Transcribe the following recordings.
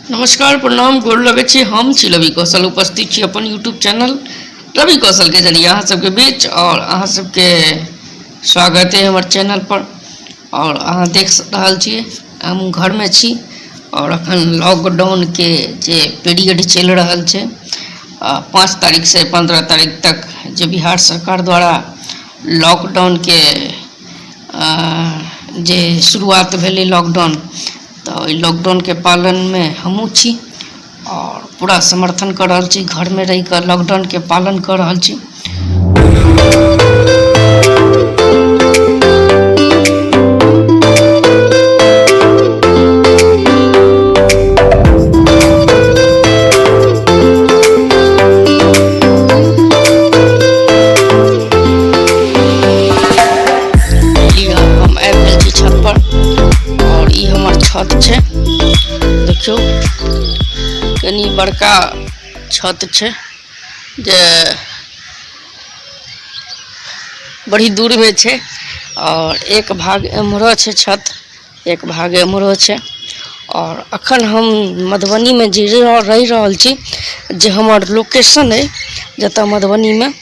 नमस्कार, प्रणाम, गोर लगै छी। हम छी रवि कौशल, उपस्थित छी अपन यूट्यूब चैनल रवि कौशल के जरिए अहाँ सबके बीच और अहाँ सबके स्वागत है हमर चैनल पर। और अहाँ देख रहल छी हम घर में छी और अखन लॉकडाउन के जे पीरियड चलि रहल छै, 5 तारीख से 15 तारीख तक जे बिहार सरकार द्वारा लॉकडाउन के जे शुरुआत भेलै लॉकडाउन, तऽ ओहि लॉकडाउनके पालनमे हमहूँ छी आओर पूरा समर्थन कऽ रहल छी। घरमे रहि कऽ लॉकडाउनके पालन कऽ रहल छी। लिअ, हम आबि गेल छी छत पर और ई हमर छत छै। देखियौ, कनि बड़का छत छै जे बड़ी दूर में छै और एक भाग एम्हरो छै छत, एक भाग एम्हरो छै। और अखन हम मधुबनी में जे रहि रहल छी, जे हमर लोकेशन अइ जतऽ मधुबनी में,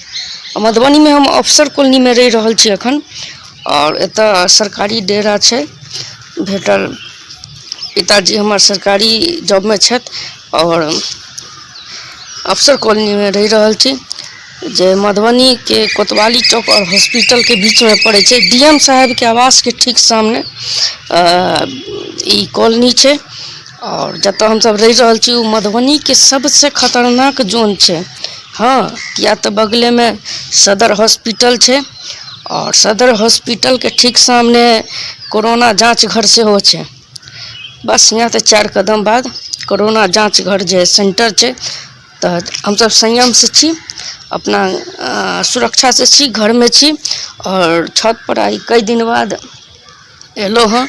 मधुबनी में हम अफसर कॉलोनी में रहि रहल छी अखन। और एतऽ सरकारी डेरा छै भेटल, पिताजी हमर सरकारी जॉब में छथि और अफसर कॉलोनी में रहि रहल छी, जे मधुबनी के कोतवाली चौक और हॉस्पिटल के बीच में पड़ै छै। डी एम साहब के आवास के ठीक सामने ई कॉलोनी छै और जतऽ हमसब रहि रहल छी ओ मधुबनी के सबसे खतरनाक जोन छै। हँ, किया तऽ बगले में सदर हॉस्पिटल छै और सदर हॉस्पिटल के ठीक सामने कोरोना जांच घर सेहो छै। बस यहाँ तऽ 4 कदम बाद कोरोना जांच घर जे सेंटर छै। तऽ हमसब संयम से छी, अपना सुरक्षा से छी, घर में छी और छत पर आई कई दिन बाद एलहुँ हँ।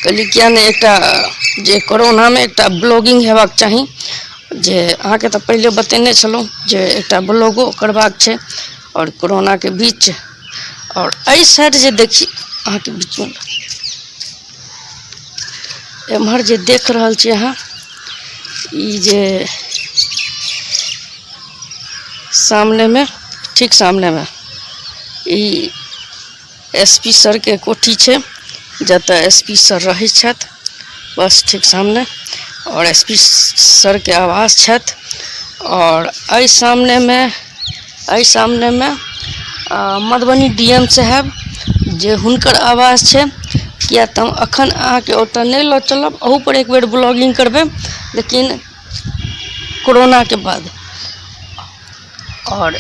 कहलियै किया नहि एकटा जे कोरोनामे एकटा ब्लॉगिंग हेबाक चाही, जे अहाँके तऽ पहिले बतेने छलहुँ जे एकटा ब्लॉगो करबाक छै आओर कोरोनाके बीच। आओर एहि साइड जे देखी अहाँके बीचमे एम्हर जे देख रहल छी अहाँ, ई जे सामनेमे, ठीक सामनेमे ई एस पी सर के कोठी छै, जतऽ एस पी सर रहै छथि, बस ठीक सामने और एस पी सर के आवास छथि। और एहि सामने में मधुबनी डी एम साहब जे हुनकर आवास छै। किया तऽ हम अखन अहाँके ओतऽ नहि लऽ चलब, अहू पर एक बेर ब्लॉगिंग करबै, लेकिन कोरोना के बाद। और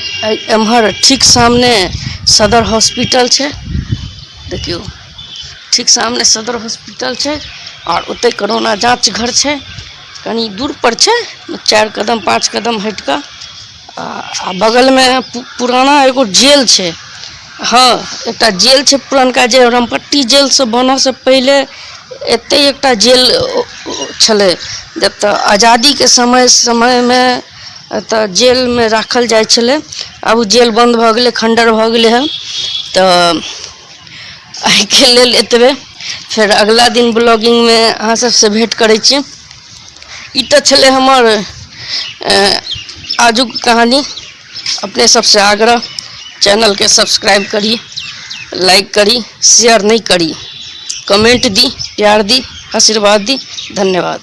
एम्हर ठीक सामने सदर हॉस्पिटल छै, देखियौ ठीक सामने सदर हॉस्पिटल छै और ओतै कोरोना जांच घर छै, कनी दूर पर छै, 4 कदम 5 कदम हटि कऽ। आ बगल में पुराना एगो जेल छै। हँ, एकटा जेल छै पुरनका, जे रामपट्टी जेल से बनऽ से पहिले एतै एकटा जेल छलै, जतऽ आजादी के समय में एतऽ जेलमे राखल जाइ छलै। आब ओ जेल बन्द भऽ गेलै, खण्डर भऽ गेलै हँ। तऽ एहिके लेल एतबे, फेर अगिला दिन ब्लॉगिंगमे अहाँ सबसँ भेँट करै छी। ई तऽ छलै हमर आजुक कहानी। अपने सबसँ आग्रह, चैनलके सब्सक्राइब करी, लाइक करी, शेयर नहि करी, कमेंट दी, प्यार दी, आशीर्वाद दी। धन्यवाद।